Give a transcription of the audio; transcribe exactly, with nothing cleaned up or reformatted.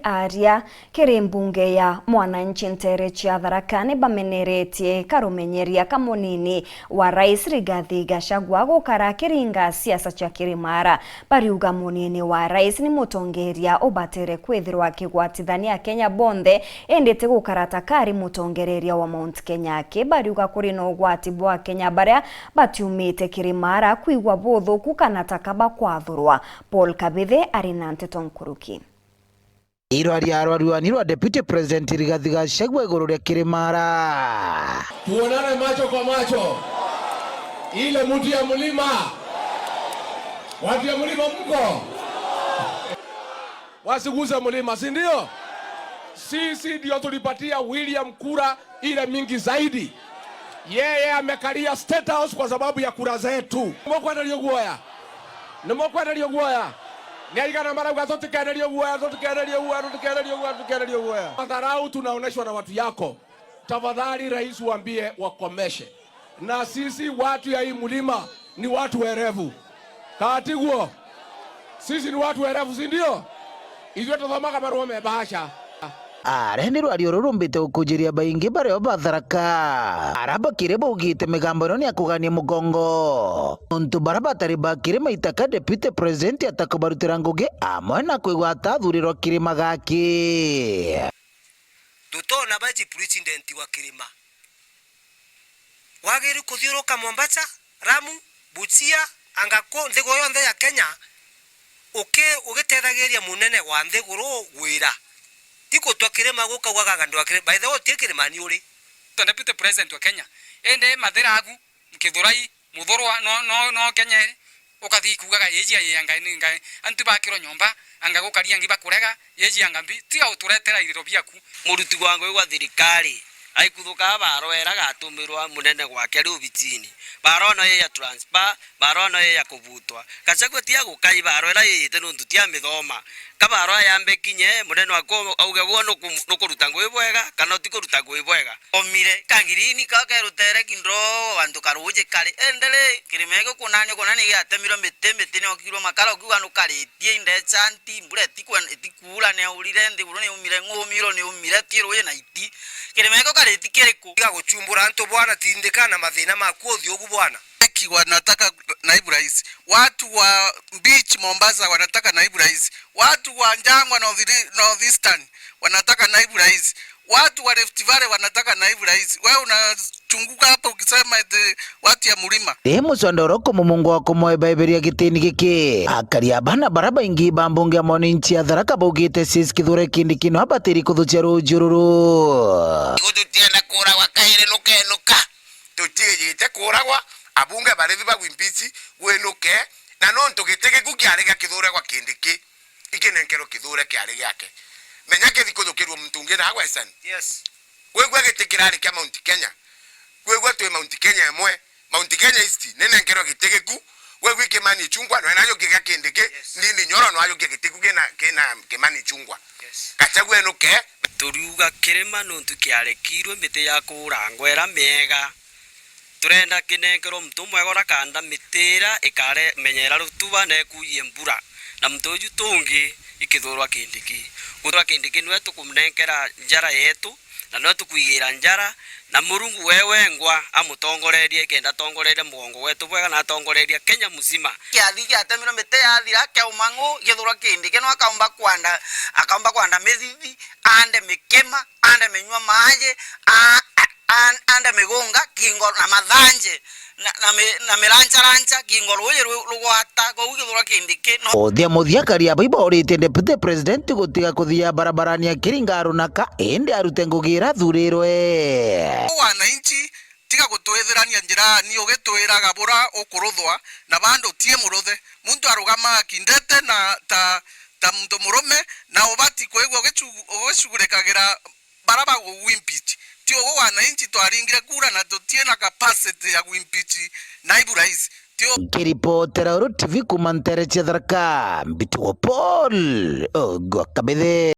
Aria kiri mbunge ya mwananchi nteere cia Tharaka ni bameneretie karumenyeria ka munini wa rais Rigathi Gachagua gukara kiringa siasa cia Kirimara. Bariuga munini wa rais ni mutongeria ubatere kwithirwa akigwatithania Akenya bonthe, indi ti gukara ta kari mutongereria wa Mount Kenya aki. Bariuga kuri na ugwati bwa Akenya baria batiumite Kirimara kwigua buthuku kana taka bakwathurwa. Paul Kabithe ari na nteto nkuruki. Irwaria rwa rwani rwa Deputy President Rigathi Gachagua iguru ria Kirimara. Tuonane macho kwa macho. Ile mtu ya mlima. Watu ya mlima mko? Wasiguze mlima, si ndio? Sisi ndio tulipatia William kura ile mingi zaidi. Yeye amekalia State House kwa sababu ya kura zetu. Nimukwenderia guoya? Nimukwenderia guoya? Ni aigana marauga, "Tutikenerie guoya, tutikenerie guoya, tutikenerie guoya, tutikenerie guoya"? Madharau tunaoneshwa na watu yako. Tafadhali, rais, waambie wakomeshe. Na sisi watu ya hii mlima ni watu werevu. Katiguo? Sisi ni watu werevu, si ndio? Ithuĩ tuthomaga marũa me bahasha. Aria ni rwario rurumbite gukujiria baingi bario ba Tharaka, ara bakiri baugite migambo ino ni ya kugania mugongo. Nontu bara batari bakiri maitaka Deputy President atakubarutira ngugi amwe na kwigua atathurirwa Kirima gaki. Tutona baji president wa Kirima. Wagiri kuthiuruka Mombasa, Lamu, Busia, anga ku nthiguru yonthe ya Kenya, uki-, ugitethagiria munene wa nthiguru wira. Ti gutwa Kirima guka ugaga ndwa Kirima. By the way, uti Kirimani uri. Deputy President wa Kenya. Indi mathira aku, Kithurai, Muthurwa, no, no, no Kenya iri. Ukathi kuugaga, "Iji ayi anga ni ngai." Antu bakirwa nyomba, anga gukaria angi bakurega, iji anga mbi, tiga uturetera iriro biaku. Muruti wa ngugi gwa thirikari aikuthuka barwera gatumirwa munene gwake ari obicini. Barwa no ye ya transfer, barwa no ye ya kubutwa. Gachagua ti agukai barwera yeyite nontu ti amithoma. Ka barwa yambe kinye, munene waku auge gwo nuku-, nukuruta ngugi bwega, kana utikuruta ngugi bwega. Omire, ka ngirini, ka kerutere kindo, antu karuji kari. Endere, Kirima igi kunani kunani giatemirwe miti, miti ni okirwe makara, ukiuga nukaritie, indecanti, mbura itikwe-, itikuura, ni aurire, nthiguru ni yumire, ng'umiro ni yumire, ti ruji na iti. Kirima igi kariti kiriku? Tiga guchumbura antu bwana, tindika na mathina maku uthiugu bwana. Eki wanataka naibu rais. Watu wa beach Mombasa wanataka naibu rais. Watu wa Njangwa North, North Eastern wanataka naibu rais. Watu wa Rift Valley wanataka naibu rais. Wewe unachunguka hapa ukisema eti watu ya mlima. Ri mucondo uroko mumungu wa kumwebaibiria gitini giki? Akari a bana bara baingi ba mbunge ya mwananchi ya Tharaka baugite Cis Kithure Kindiki no abatiri kuthucia ruju ruru. Igo tutienda kuragwa kairi nukenuka. Tutiijite kuragwa, abunge barithi bagwimpeach, gwinuke, na nontu giti giku kiari gia Kithure gwa Kindiki, ikinenkerwe Kithure kiari giake. Menya kithi kuthukirua muntu ungi na agwecani. Yes. Kwigua giti kirari kia Mount Kenya. Kwigua twi Mount Kenya imwe. Mount Kenya East, ninenkerwe giti giku. Kwigua Kimani Ichung'wah, nwe najukie gia Kindiki. Yes. Ndindi Nyoro, nwajukie giti ku kina, kina Kimani Ichung'wah. Yes. Gachagua enuke. Turiuga kirima nontu kiarekirwe miti ya kurangwa ira miega. Turenda kinenkerwe muntu mwega urakanda miti ira ikaremenyera rutuba na ikuie mbura. Na muntu uju tungi i Kithure Kindiki. Kithure Kindiki niwe tukumnenkera njara yetu, na niwe tukwigira njara, na Murungu we wengwa amutongorerie, kenda atongorerie mugongo wetu bwega na atongorerie Kenya muzima. Kiathi giatemirwe miti yathira, kiauma ng'u, Kithure Kindiki no akaumba kwanda, akaumba kwanda mithithi, ande mikima, ande minyua maaji, a-, a-, an-, ande migunga, kingo na mathanje, na, na mi-, na mirancharancha, kingo ruuji ru-, rugwata, kou Kithure Kindiki no. Uthia muthia, akari a baiba uritie Deputy President gutiga kuthia barabarani akiringa arunaka, indi arute ngugi ira athurirwe. Wananchi, tiga gutwithirania njirani, ugitwiraga bura ukuruthwa, na bandu tie muruthe. Muntu arugama akindete na ta, ta muntu murume, na ubati kwigua ugicu-, ugicugurikagira bara bagugwimpeach. Ti ugu wananchi twaringire kura na tutie na capacity ya gwimpeach naibu rais. Ti u- Nkiripotera Uru T V kuma ntere cia Tharaka, Mbitagwa Paul Ogwa Kabithe.